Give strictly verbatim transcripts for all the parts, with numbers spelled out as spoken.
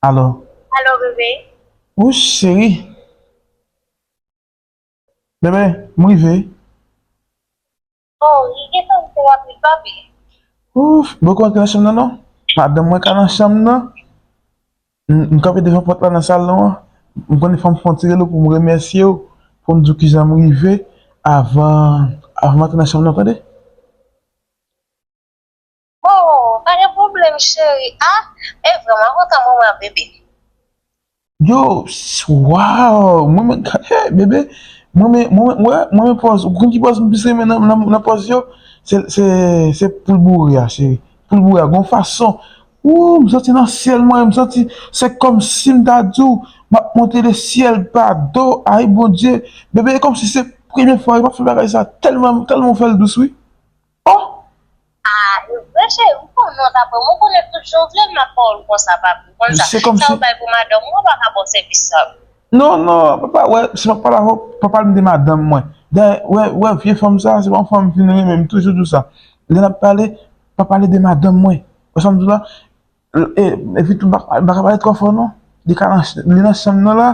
Alo. Alo, bebe. Wouch, cheri. Bebe, m rive. Oh, li gentan rive rapid, papi. Ouf, bon, ou konn ki nan chanm nan, non? Madanm mwen ka nan chanm nan. M, m kanpe devan pòt la nan salon an. M konnen fò m fè yon ti rele w pou m remèsye w, pou m di w kijan m rive avan, avan m antre nan chanm nan, tande? Oh, pa gen pwoblèm, cheri. Ah, e vrèman kontan moman, bebe. Yo, s-, waw, mwen menm, hey, bebe, mwen menm, mwen menm, wè, mwen menm pòz, ou konn ki pòz m plis renmen nan, nan, nan pòz yo? Se, se, se poul boure a, cheri. Poul boure a, gon fason. Ou, m santi nan syèl mwen, m santi, se kòmsi m ta di w, m ap monte lesyèl pa do, ay Bondye. Bebe, e kòmsi se premye fwa, m ap fè bagay sa, tèlman, tèlman w fè l dous, wi. Oh! Ah, e vre, cheri, ou konnen w ta pran m, ou konnen tout jan w vle m nan pawòl konsa, papi. Ou konn sa. Se kòmsi sa ou bay pou madanm ou, ou pa ka ba w sèvis sa. Non, non, papa, wè, si m ap pale avè w, pa pale m de madanm mwen. Dayè, wè, wè, vye fanm sa, se pa yon fanm m fin renmen, m toujou di w sa. Lè n ap pale, pa pale de madanm mwen. Wè sa m di w la? E, epi tou, m pa, m pa ka pale twò fò, non. Li ka nan, li nan chanm nan la,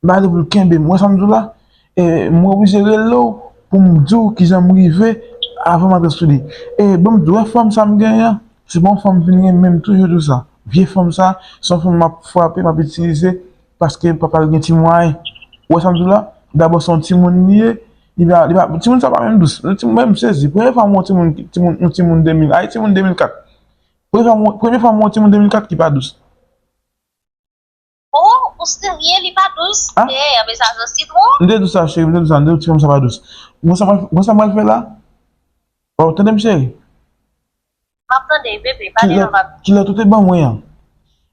m pa vle pou l kenbe m. Ou wè sa m di w la? E, mwen oblije rele w pou m di w kijan m rive avan m antre sou li. E, bon, m di w, wè fanm sa m genyen an, se pa yon fanm m vin renmen, m toujou di w sa. Vye fanm sa, se yon fanm m ap frape, m ap itilize, paske papa l gen ti mwayen. Ou wè sa m di w la? Dabò, se yon timoun li ye, li pa, li pa, timoun sa pa menm dous. Timoun, mwen, m sezi. Premye fwa m wè yon timoun, timoun, yon timoun de mil, ay, timoun de mil kat. Premye fwa m wè, premye fwa m wè yon timoun de mil kat ki pa dous. Oh, ou serye, li pa dous? Ah? Eh, anben sa santi twò. M te di w sa, cheri, m te di w sa, m te di w ti fanm sa pa dous. Mwen sa mwen, mwen sa mwen fè la? Oh, tande m, cheri. M ap tande, bebe, pale non, papi. Kilòt ou te ban mwen an?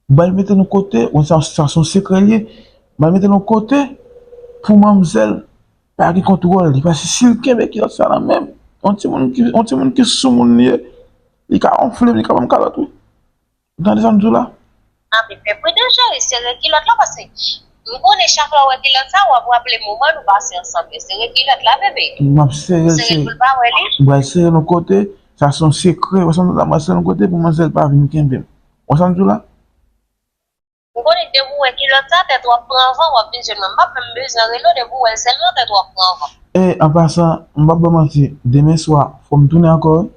M pral mete l yon kote, wè sa, sa se yon sekrè l ye. M pral mete l yon kote pou manmzèl pa gen kontwòl li. Paske si l kenbe kilòt sa nan men m, yon timoun ki, yon timoun ki sou moun li ye, li ka wonfle m, li ka ban m kalòt, wi. Ou tande sa m di w la? Anben, fè pridan, cheri, sere kilòt la, paske m konnen chak lè w wè kilòt sa, w ap raple moman nou pase ansanm yo. Sere kilòt la, bebe. M ap sere l, sere l pou l pa wè li. M pral sere l yon kote, sa se yon sekrè. Wè sa m di w la, m pral sere l yon kote pou manzèl pa vin kenbe m. Wè sa m di w la? M konnen depi w wè kilòt sa, tèt w ap pran van, w ap vin jwenn mwen. M p ap menm bezwen rele w, depi w wè l sèlman, tèt w ap pran van. E, an pasan, m p ap ba w manti, demen swa, fò m tounen ankò, wi.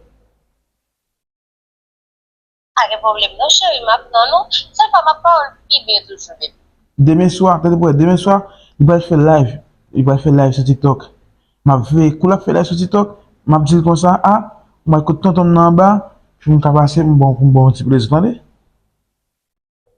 Pa gen pwoblèm non, cheri, m ap tann ou. Sèl fwa m ap pawòl pi byen toujou, bebe. Demen swa, tande pou wè, demen swa, li pral fè live. Li pral fè live sou TikTok. M ap veye kou l ap fè live sou TikTok, m ap di l konsa, a, mwen kote tonton m nan anba, pou m ka pase, m bon, pou m ba w yon ti plezi, tande?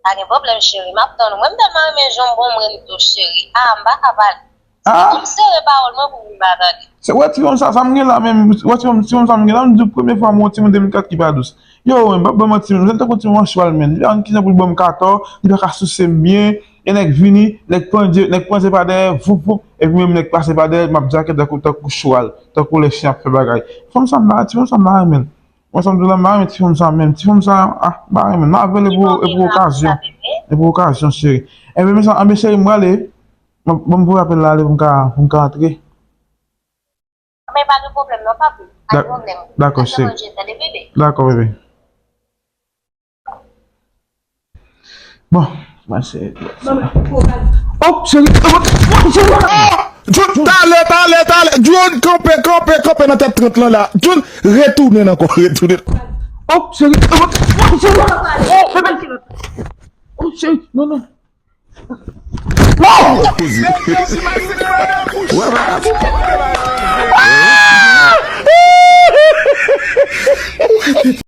Pa gen pwoblèm, cheri. M ap tann ou. Mwen, m tèlman renmen jan w bon mwen tou, cheri. A, m pa ka pale. Ah! M sere pawòl mwen pou m pa tande. Se, wè, ti fanm sa, sa m gen la menm. Wè, ti fanm, ti fanm sa m gen la, m di w premye fwa m wè yon timoun de mil kat ki pa dous. Yo, men, m p ap ba w manti, men, m santi tankou yon timoun an chwal, men. Li pa konn kijan pou l ban m katò, li pa ka souse m byen. E nèg vini, nèg pandye, nèg panze pa dèyè, voup, voup. Epi menm nèg pase pa dèyè, m ap djakèt tankou, tankou chwal, tankou lè chen ap fè bagay. Fanm sa m pa, ti fanm sa m pa renmen l. Mwen, sa m di w la, m pa renmen ti fanm sa menm. Ti fanm sa, ah, m pa renmen l. M ap rele pou, e pou okazyon. E pou okazyon, cheri. Enben, men sa, enben, cheri, m prale. Bon, bon, m voye apèl la ale pou m ka, pou m ka antre. Men pa gen pwoblèm, non, papi. Pa gen pwoblèm. Dakò, cheri. Dakò, bebe. Bon, mwen se. Oh, cheri. Oh, cheri. Ah! Jun, talè, talè, talè. Jun, kanpe, kanpe, kanpe nan tèt trant lan la. Jun, retounen ankò, retounen. Oh, cheri. Oh, cheri. Oh, fè bèl kilòt. Oh, cheri. Non, non. Oh!